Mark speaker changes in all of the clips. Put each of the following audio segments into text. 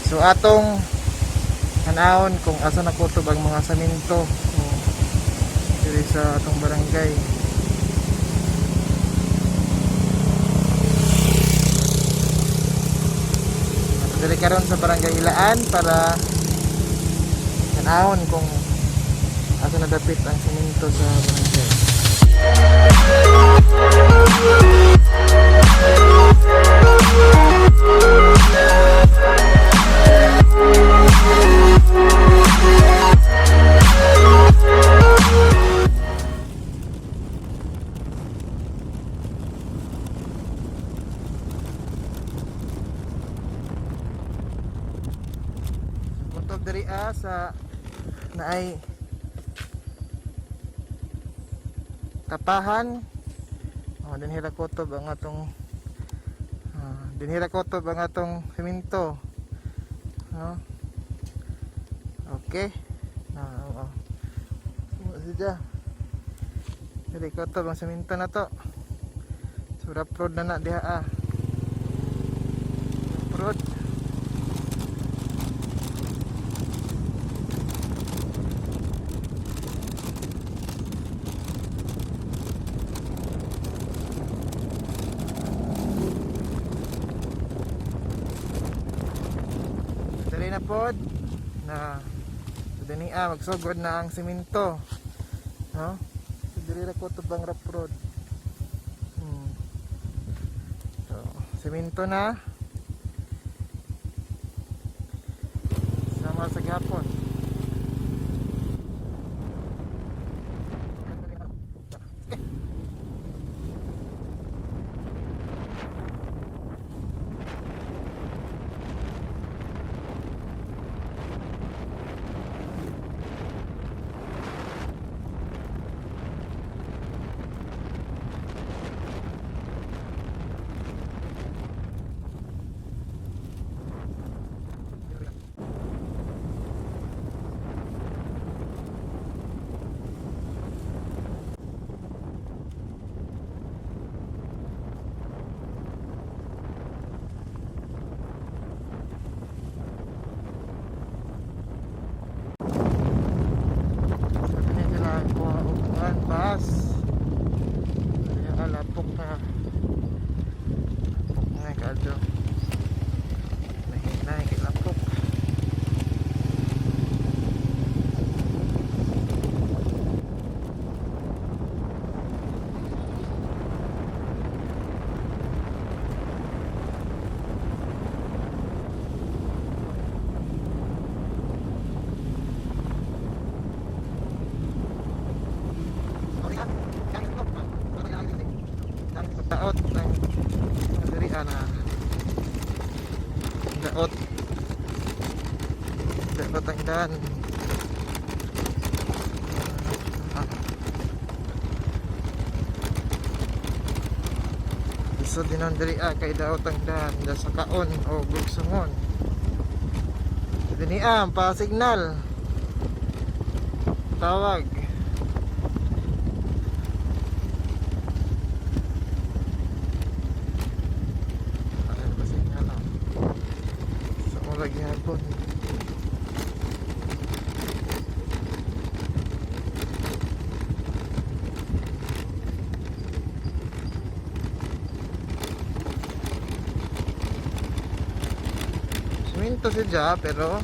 Speaker 1: So atong tanawon kung asa na kutob ang mga saminto o diri sa atong barangay. Diri karon sa Barangay Ilaan para tanawon kung asa na dapit ang siminto sa barangay. Kutob diri sa naay tapahan. Oh, dinhi ra kutob ang atong dinhi ra kutob ang atong siminto. No? Okay. Ah, oo. Oh. Siya. Diri kutob ang siminto na to. So rough road na na diha. Rough road. Dali na pod na dini magsugod na ang simento. No? So, diri ra ko tubang rough road. So, simento na. Sama sa gapon. Sabi niya sila kuha og kuan bus. Kaya lapok na. Lapok na kadto. Nahinay kay lapok. Daot ang diri ana. Daot. Daot ang daan. Ah. Lisod din ang diri kay daot ang daan da sa kaon o gugsungon. Dini pa signal. Tawag. Ano ba signal ah? Sa mura gihapon. Siminto siya pero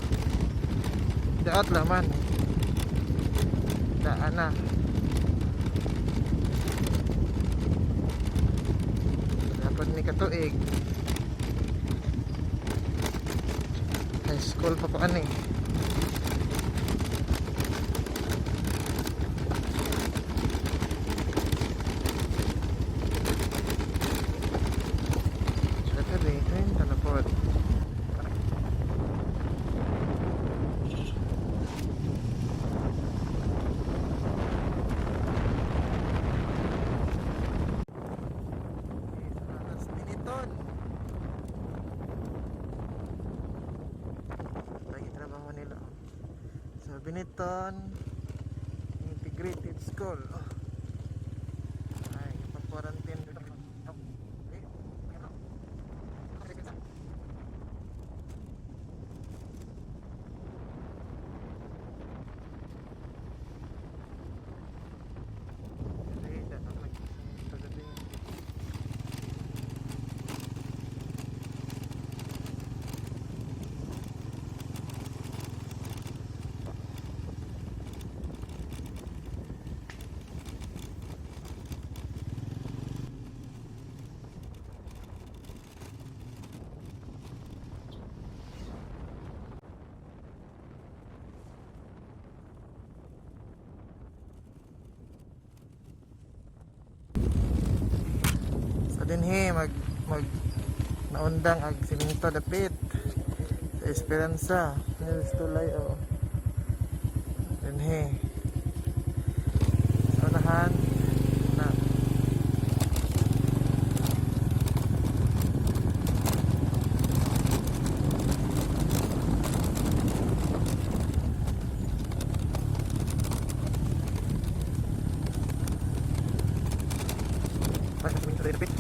Speaker 1: daot laman. Daan na. Dapat ni katuig. High school pa pa ani. Saturday, 30 na po. Alas Biniton. Lagi trabaho nila. Sa Biniton Integrated School. Ay, pa-quarantine. Naundang ag simento dapit sa Esperanza. Nils tulay oh. Dinhi. Sa unahan na. Ay, simento dapit.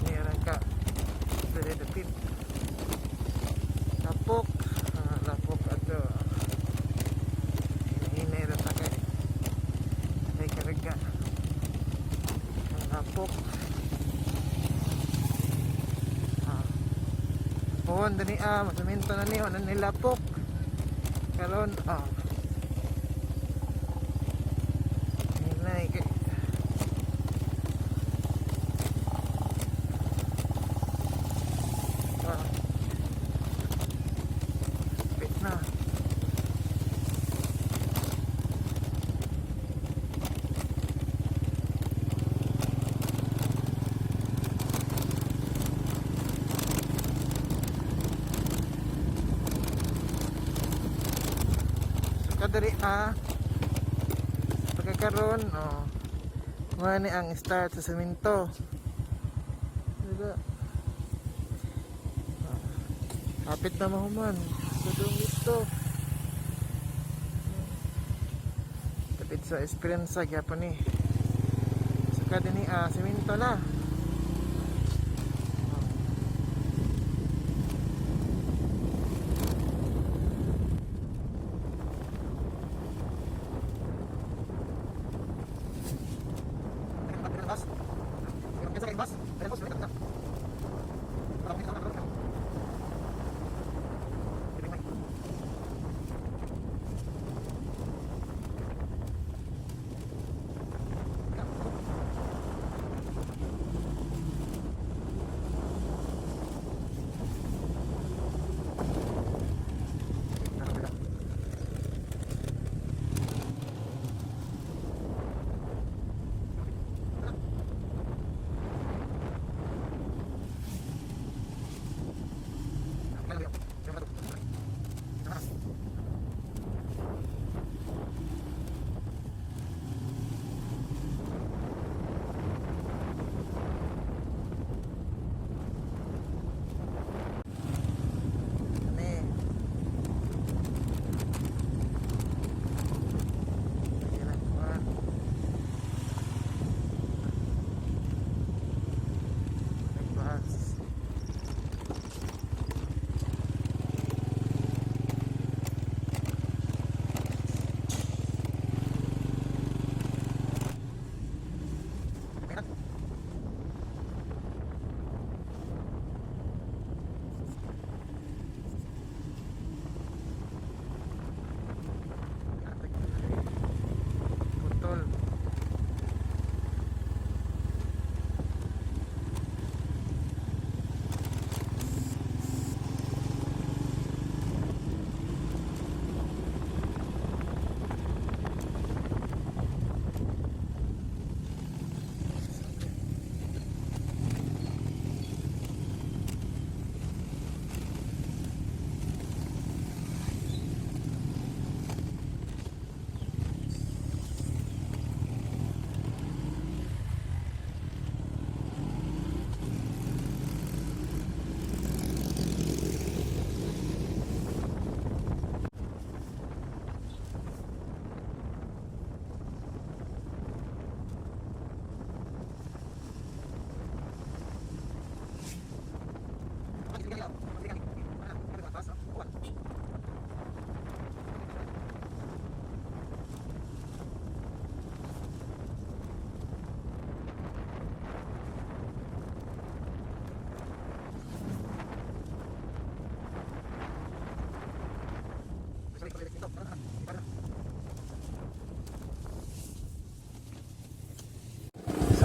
Speaker 1: Meron ka. Dere dapit. Lapok. Ah, lapok ato. Hinay ra ta kay. Ay karga. Ang lapok. Ah. Pohon dani ah, masamento na ni na nilapok. Karon ah. Hinay kay. Ah. Pit na. So kadiri ah. Pagkakaroon, oh. Mao ni ang start sa semento. Diba? Ah, kapit na mahuman. Sa dito. Kapit sa Esperanza gyapon ni. So kada ni ah, semento na.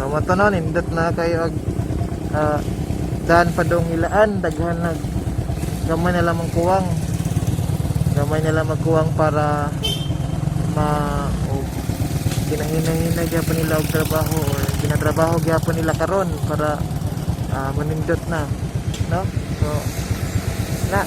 Speaker 1: So mao to, no, nindot na kayo og daan padung Ilaan, daghan nag gamay na lamang kuwang. Gamay na lamang kuwang para ma o ginahinay-hinay gyapon nila og trabaho or ginatrabaho gyapon nila karon para manindot na, no? So na.